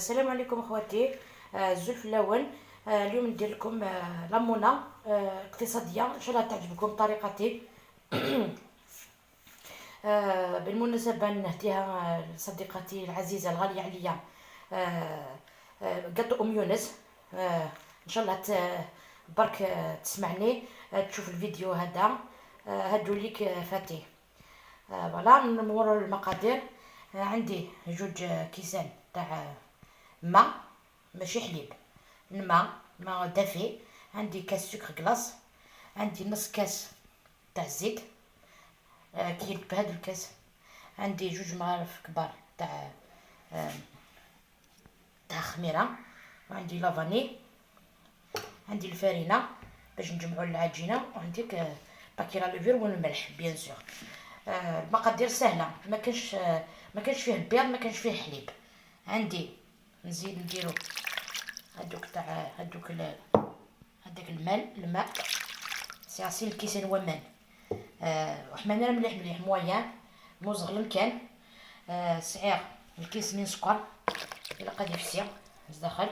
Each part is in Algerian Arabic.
السلام عليكم اخواتي، الزلف الاول. اليوم ندير لكم لامونه اقتصاديه، ان شاء الله تعجبكم طريقتي. بالمناسبة نهديها لصديقتي العزيزة الغالية عليا، قطو ام يونس. ان شاء الله برك تسمعني، تشوف الفيديو هذا. هادو ليك فاتي. voilà نمروا المقادير. عندي جوج كيسان تاع ماء، ماشي حليب، الماء، ماء دافي. عندي كاس sucre glace، عندي نص كاس تاع الزيت، كيل بهذا الكاس. عندي جوج مغارف كبار تاع خميره، وعندي la vanille، عندي الفرينة باش نجمعوا العجينه، وعندي paquet la levure والملح bien sûr. المقادير سهله، ما كانش فيه البيض، ما كانش فيه حليب. عندي نزيد نديرو هذوك تاع هذوك هذاك الماء سي الكيسان ومان. وحمانا مليح مليح moyen موزغلم كان. سعير الكيس من سكر الى قد يفسي داخل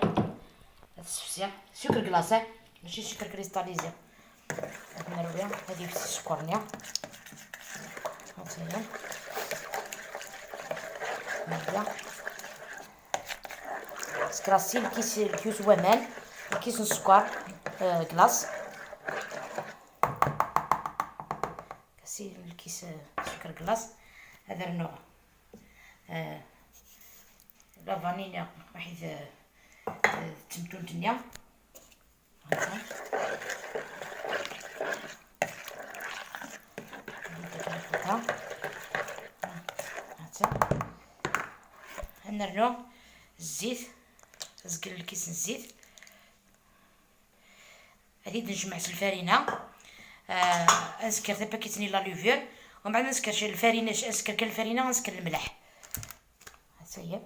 تسفسي sucre glace ماشي sucre cristallisé. نروي هذه يفسي السكر نيا هاتيا نبدا سكراسي الكيس ومان الكيس السكر glace كاسي الكيس sucre glace. هذا النوع la vanille واحد تمتونتنيا هكا هكا. نرنو الزيت، زقل الكيس الزيت. غادي نجمع الفرينة، نسكر تا باكيتني la levure، ومن بعد نسكر شي الفرينة، نسكر كل الفرينة ونسكر الملح. هتا هي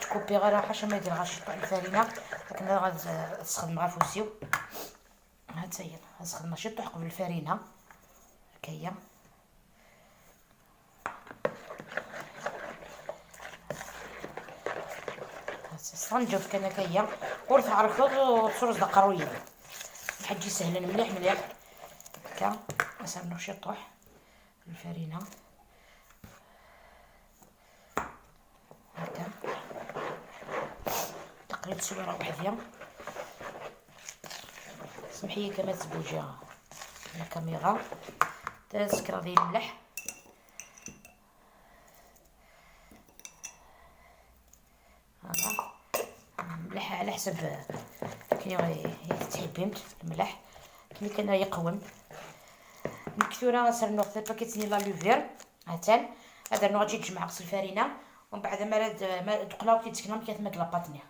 تكوبي غير حاشا ما يدير غير شي الفرينة، لكن غادي تخدم غير فوسيو. هتا هي نخدم شي طحق بالفرينه هكا هي. صنجف كان هكايا ورث عرفوض وتسرز دقروية الحاجة سهلة مليح مليح. هكا نسرنو شي طوح الفرينة هكا تقريبا تصويرة وحدية. سمحي كما تبوجي الكاميرا. تسكر ديال الملح ملح على حسب كي تحبيمت الملح كي كان يقوم. مكثوره سرنو باكيتني la levure هاتان. هذا نوع تجي تجمع غسل الفرينة، ومن بعد ما تقلاو كي تسكنهم كيتمد la pâte نيا.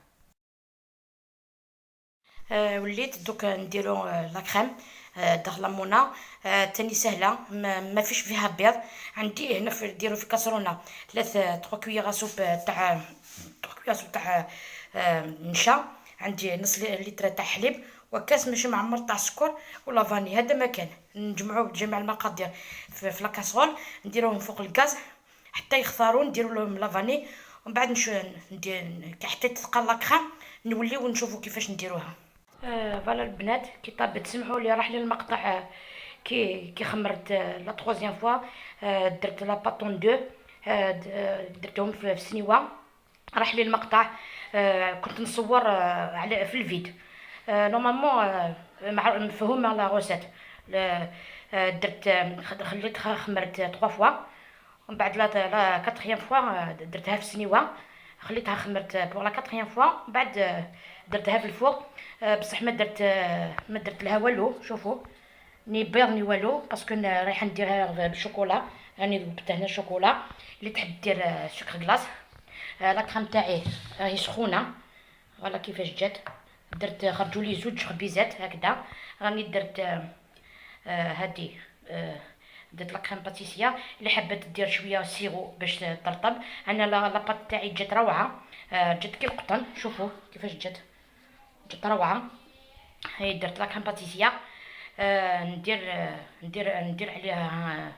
وليت دوك نديرو la crème داخل لامونه. تاني سهلة، ما فيش فيها بيض. عندي هنا نديرو في كاسرونه 3 cuillères à soupe تاع 3 cuillères à soupe تاع نشا، عندي نص لتر تاع حليب، وكاس ماشي معمر تاع السكر و la vanille. هذا ما كان نجمعو بجميع المقادير في la casserole، نديروهم فوق الغاز حتى يخثاروا، نديرو لهم la vanille، ومن بعد ندير حتى تثقل la crème نوليو ونشوفو كيفاش نديروها. voilà البنات كي طابت، سمحوا لي راح لي المقطع. كي خمرت la troisième fois، درت la pâte en deux، درتهم في السنيوه، راح لي المقطع. كنت نصور على في الفيد. normalement مفهومه la recette. درت خليت خمرت 3 fois، ومن بعد la quatrième fois درتها في السنيوه، خليتها خمرت pour la quatrième fois، من بعد درتها في ال four. بصح ما درت لها والو، شوفوا ni بيض ni والو، parce que رايحة نديرها بالشوكولا. راني ذوبت هنا الشوكولا، اللي تحب دير sucre glace. la crème تاعي راهي سخونة، voilà كيفاش جات. درت خرجوا لي زوج خبيزات هكذا. راني درت هادي، درت la crème pâtissière. اللي حبت دير شوية sirop باش ترطب. انا la pâte تاعي جات روعه، جات كي القطن، شوفوا كيفاش جات، جات روعه. هاي درت la crème pâtissière. ندير عليها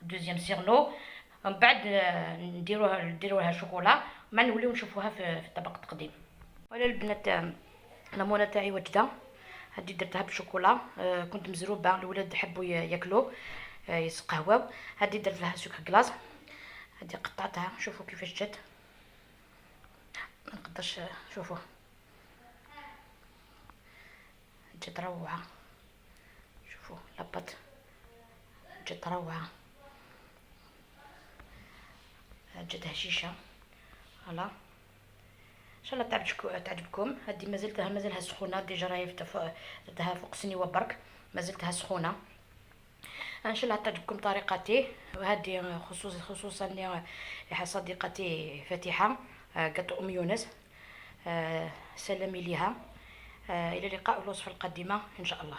deuxième cerneau. ومن بعد نديروها شوكولا، ما نوليو نشوفوها في طبق التقديم. voilà البنات، لامونه تاعي واجده. هادي درتها بالشوكولا، كنت مزروبه، الولاد حبوا ياكلوا، يسقهواو. هادي درت لها sucre glace، هادي قطعتها، شوفوا كيفاش جات، ما نقدرش، شوفوا جات روعه. شوفوا la pâte جات روعه، جات هشيشه. voilà، ان شاء الله تعجبكم. هذه مازالها سخونه، déjà راهي درتها فوق سنيوه برك، مازلتها سخونه. ان شاء الله تعجبكم طريقتي، وهذه خصوصا صديقتي فاتحه، قط ام يونس، سلامي ليها. الى اللقاء في الوصفة القادمة ان شاء الله.